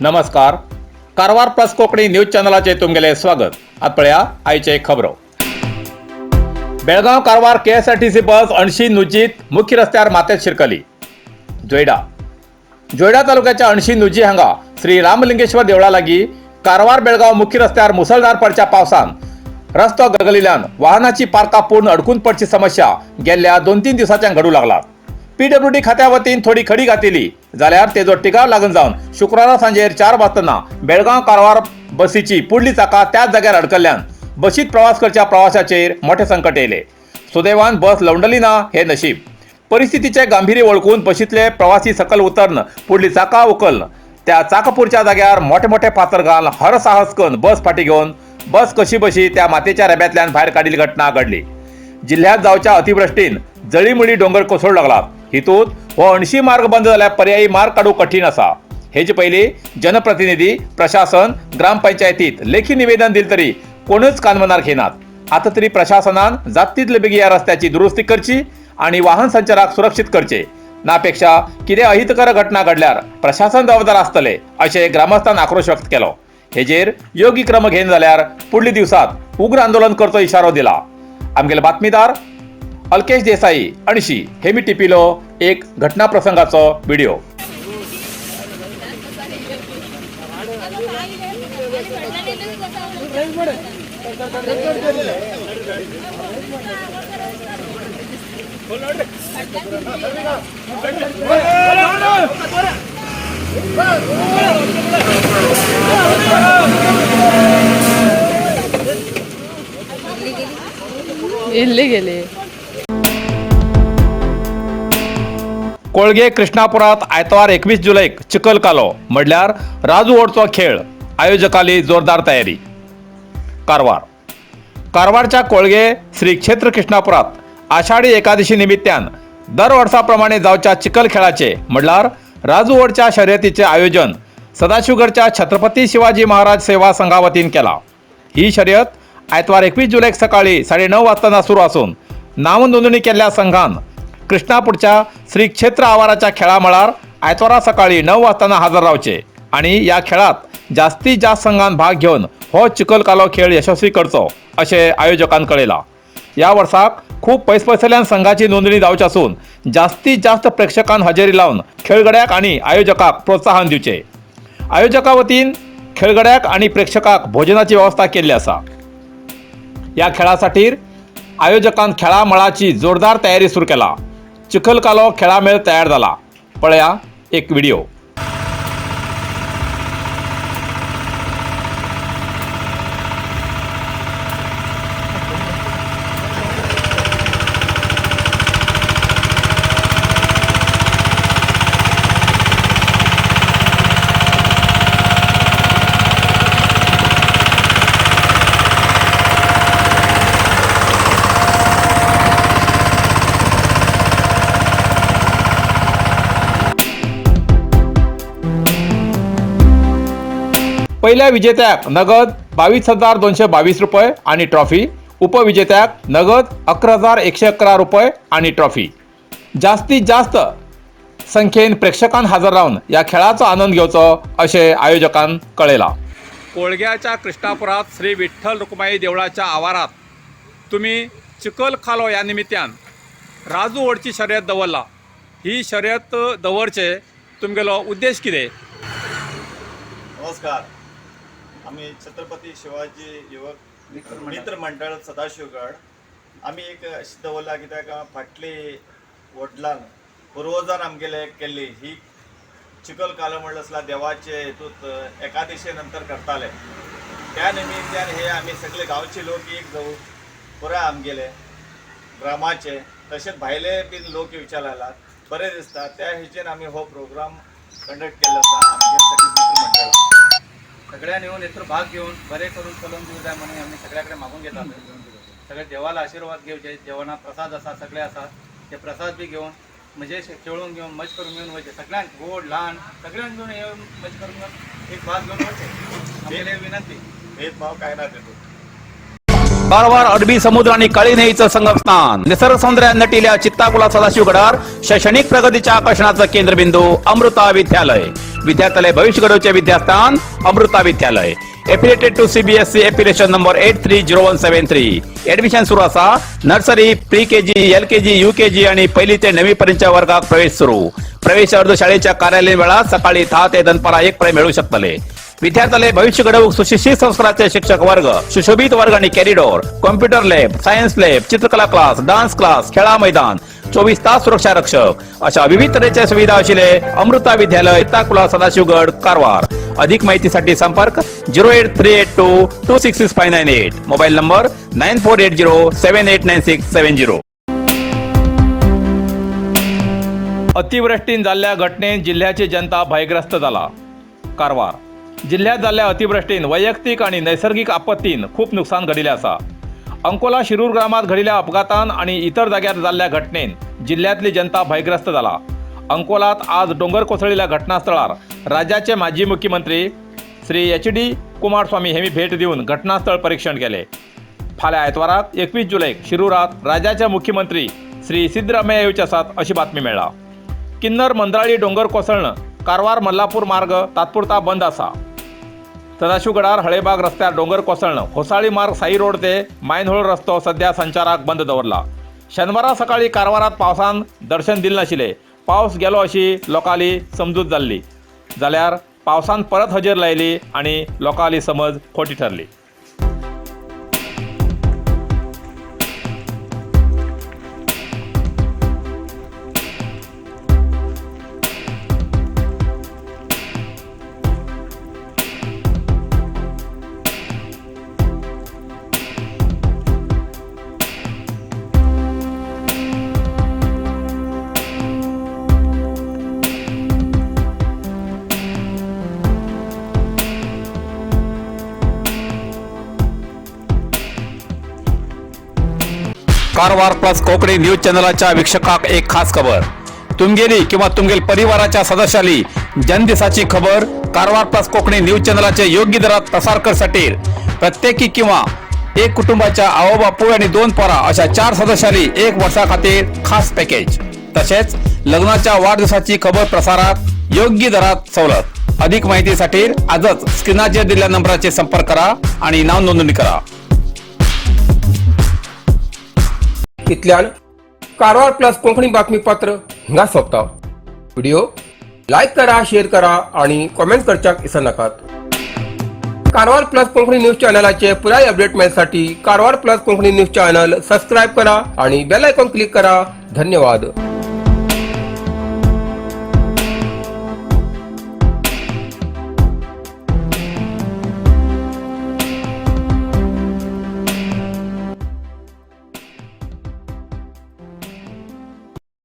नमस्कार, Karwar plus Konkani news चॅनलाचेर तुमगेलें स्वागत. आतां पळया आयचे खबरो. बेळगांव कारवार केएसआरटीसी बस अणशी नुजीत मुख्य रस्त्यार माथ्यात शिरकली. जोयडा जोयडा तालुक्याच्या अणशी नुजी हांगा श्री रामलिंगेश्वर देवळा लागीं कारवार बेळगांव मुख्य रस्त्यार मुसळधार पडच्या पावसान रस्तो गलगलिल्यान वाहनाची पार्कां पूर्ण अडकून पडची समस्या गेल्ल्या 2-3 दिवसांच्यान घडू लागला. पीडब्ल्यूडी खात्या वतीन थोडी खडी घातिली जाल्यार तेजो टिकाव लागून जावन शुक्रारा सांजेर 4 वाजताना बेळगांव कारवार बसीची पुडली चाकां त्याच जाग्यार अडकल्ल्यान बशीत प्रवास करच्या प्रवाशाचेर मोठे संकट येयले. सुदैवान बस लवंडली ना हे नशीब. परिस्थितीचे गांभीर्य वळखून बशींतले प्रवासी सकल उतरन पुडली चाकां उखल्न त्या चाकापूरच्या जाग्यार मोठे मोठे फातर घालून हरसाहस करून बस फाटी घेवन बस कशी बशी त्या मातयेच्या रेब्यांतल्यान भायर काडिल्ली घटना घडली. जिल्ह्यात जावच्या अतिवृष्टीन जळीमळी डोंगर कोसळू लागला. हितूत हो अणशी मार्ग बंद जाल्यार पर्यायी मार्ग काडूंक कठीण आसा. हेजे पयलीं जनप्रतिनिधी, प्रशासन, ग्रामपंचायतीत लेखी निवेदन दिले तरी कोणूच कानमनार घेनात. आतां तरी प्रशासनान जात तितले बेगीन ह्या रस्त्याची दुरुस्ती करची आणि वाहन संचाराक सुरक्षीत करचे नापेक्षा कितें अहितकर घटना घडल्यार प्रशासन जबाबदार आसतले अशें ग्रामस्थान आक्रोश व्यक्त केलो. हेजेर योग्य क्रम घेयना जाल्यार पुडल्या दिवसात उग्र आंदोलन करचो इशारो दिला. आमगेले बातमीदार अल्केश देसाई, अणशी हे मी टिपिलो एक घटना प्रसंगाचो व्हिडिओ. इल्ले गेले. कोळगे कृष्णापुरात आयतवार 21 जुलैक चिखल कालो म्हणल्यार राजू ओडचो खेळ, आयोजकाली जोरदार तयारी. कारवार कारवारच्या कोळगे श्री क्षेत्र कृष्णापुरात आषाढी एकादशी निमित्तान दर वर्सा प्रमाणे जावच्या चिखल खेळाचे म्हणल्यार राजू ओडच्या शर्यतीचे आयोजन सदाशिवगडच्या छत्रपती शिवाजी महाराज सेवा संघा वतीन केला. ही शर्यत आयतवार 21 जुलैक सकाळी 9:30 वाजताना सुरू असून नामनोंदणी केल्ल्या संघान कृष्णापूरच्या श्री क्षेत्र आवाराच्या खेळामळार आयतवारा सकाळी 9 वाजताना हजर रावचे आणि या खेळात जास्तीत जास्त संघान भाग घेवन हो चिखलकालो खेळ यशस्वी करचो अशें आयोजकान कळयलां. या वर्साक खूब पयस पयसल्यान संघाची नोंदणी जावची आसून जास्तीत जास्त प्रेक्षकान हजेरी लावन खेळगड्याक आणि आयोजकाक प्रोत्साहन दिवचे. आयोजका वतीन खेळगड्याक आणि प्रेक्षकाक भोजनाची व्यवस्था केल्ली आसा. या खेळासाठी आयोजकान खेळामळाची जोरदार तयारी सुरू केला. चिखलकालो खेळामेळ तयार झाला. पळया एक व्हिडिओ. पहिल्या विजेत्याक नगद 22,222 रुपये आणि ट्रॉफी, उपविजेत्याक नगद 11,111 रुपये आणि ट्रॉफी. जास्तीत जास्त संख्येन प्रेक्षकान हजर रावन या खेळाचो आनंद घेवचो अशें आयोजकान कळयलां. कोळग्याच्या कृष्णापुरात श्री विठ्ठल रुक्माई देवळाच्या आवारात तुम्ही चिखल खालो ह्या निमित्यान राजू ओडची शर्यत दवरला. ही शर्यत दवरचे तुमगेलो उद्देश कितें? नमस्कार, आम्ही छत्रपती शिवाजी युवक मित्र मंडळ सदाशिवगड आमी एक अशें दवरला कित्याक फाटली वडलान पुर्वजान आमगेले केल्ली ही चिखल कालो म्हणलं आसल्यार देवाचे हेतूत एकादशे नंतर करताले. त्या निमित्यान हे आमी सगळे गांवचे लोक एक जावन पुराय आमगेले ग्रामाचे तशेंच भायले बीन लोक विचारला बरें दिसता. त्या हेजेन आमी हो प्रोग्राम कंडक्ट केल्लो आसा आमगे सगळे मित्र मंडळान. सगळ्यांनी येऊन हेतूर भाग घेऊन बरे करून चलोवन दिवं जाय म्हणून आमी सगळ्या कडेन मागून घेतात. सगळे देवाला आशिर्वाद घेवचे. जेवणा प्रसाद आसा, सगळे आसा, ते प्रसाद बी घेवन म्हणजे खेळून घेवन मज करून घेवन वयचे. सगळ्यांक व्हड ल्हान सगळ्यांक घेवन हे मज करून घेवन एक भाग घेवन वयचे, आमगेले विनंती. भेदभाव काय ना तितून. कारवार अरबी समुद्र आणि काळी न्हंयेचं संगमस्थान, निसर्ग सौंदर्यान नटिल्या चित्ताकुला सदाशिवगडार शैक्षणिक प्रगतीच्या आकर्षणाचं केंद्रबिंदू अमृता विद्यालय. विद्यार्थ्याले भविष्य घडोवचे विद्यास्थान Amrita Vidyalaya, affiliated to CBSE, affiliation number 830173. Admission सुरू आसा. Nursery, pre KG, L KG, U KG आणि पहिली ते 9वी पर्यंतच्या वर्गात प्रवेश सुरू. प्रवेश अर्ज शाळेच्या कार्यालयीन वेळात सकाळी 10 ते दनपारा 1 पर्यंत मिळू शकतले. विद्यार्थ्याले भविष्य घडवूक सुशिक्षित संस्काराचे शिक्षक वर्ग, सुशोभित वर्ग आणि corridor, computer lab, science lab, चित्रकला क्लास, डान्स क्लास, खेळा मैदान, 24 तास सुरक्षा रक्षक अशा विविध तऱ्हेच्या सुविधा असलेले अमृता विद्यालय, ताकुला, सदाशिवगड, कारवार. अधिक माहितीसाठी संपर्क 08382266598, mobile number 9480789670. अतिवृष्टीन जाल्ल्या घटनेन जिल्ह्याची जनता भयग्रस्त जाला. कारवार जिल्ह्यात जाल्ल्या अतिवृष्टीन वैयक्तिक आणि नैसर्गिक आपत्तीन खूप नुकसान घडिल्लें आसा. अंकोला शिरूर ग्रामात घडिल्ल्या अपघातान आणि इतर जाग्यार जाल्ल्या घटनेन जिल्ह्यातली जनता भयग्रस्त जाला. अंकोलात आज डोंगर कोसळिल्ल्या घटनास्थळार राज्याचे माजी मुख्यमंत्री श्री एच.डी. कुमारस्वामी हेमी भेट दिवन घटनास्थळ परीक्षण केले. फाल्यां आयतवाराक 21 जुलैक शिरूरात राज्याचे मुख्यमंत्री श्री सिद्धरामय्या येवचे आसात अशी बातमी मेळ्ळा. किन्नर मंद्राळी डोंगर कोसळणं कारवार मल्लापूर मार्ग तात्पुरता बंद आसा. सदाशिवगडार हळेबाग रस्त्यार डोंगर कोसळणं होसाळी मार्ग साई रोड ते मायनहोळ रस्तो सध्या संचाराक बंद दवरला. शेनवारा सकाळी कारवारात पावसान दर्शन दिलें नाशिल्लें. पावस गेलो अशी लोकांली समजूत जाल्ली, जाल्यार पावसान परत हजेर लायली आनी लोकांली समज खोटी ठरली. कारवार प्लस कोकणी न्यूज चॅनलाच्या वीक्षकाक एक खास खबर. तुमगेली किंवा तुमगेल परिवाराच्या सदस्याली जन्मदिसाची खबर कारवार प्लस कोकणी न्यूज चॅनलाचे योग्य दरात प्रसार करसाठी प्रत्येकी किंवा एक कुटुंबाच्या आओ बापूय आणि 2 पोरा अशा 4 सदस्याली 1 वर्षा खातीर खास पॅकेज, तसेच लग्नाच्या वाढदिवसाची खबर प्रसारात योग्य दरात सवलत. अधिक माहितीसाठी आजच स्क्रीनाचेर दिलेल्या नंबराचे संपर्क करा आणि नाव नोंदणी करा. इतल्यान कारवार प्लस कोंकणी बातमीपत्र हिंगा सोंपता. व्हिडिओ लायक करा, शेअर करा आणि कॉमेंट करच्याक विसरनाकात. कारवार प्लस कोंकणी न्यूज चॅनलाचे पुराय update मेळसाठी Karwar plus Konkani news channel subscribe करा आणि बेल आयकॉन क्लिक करा. धन्यवाद.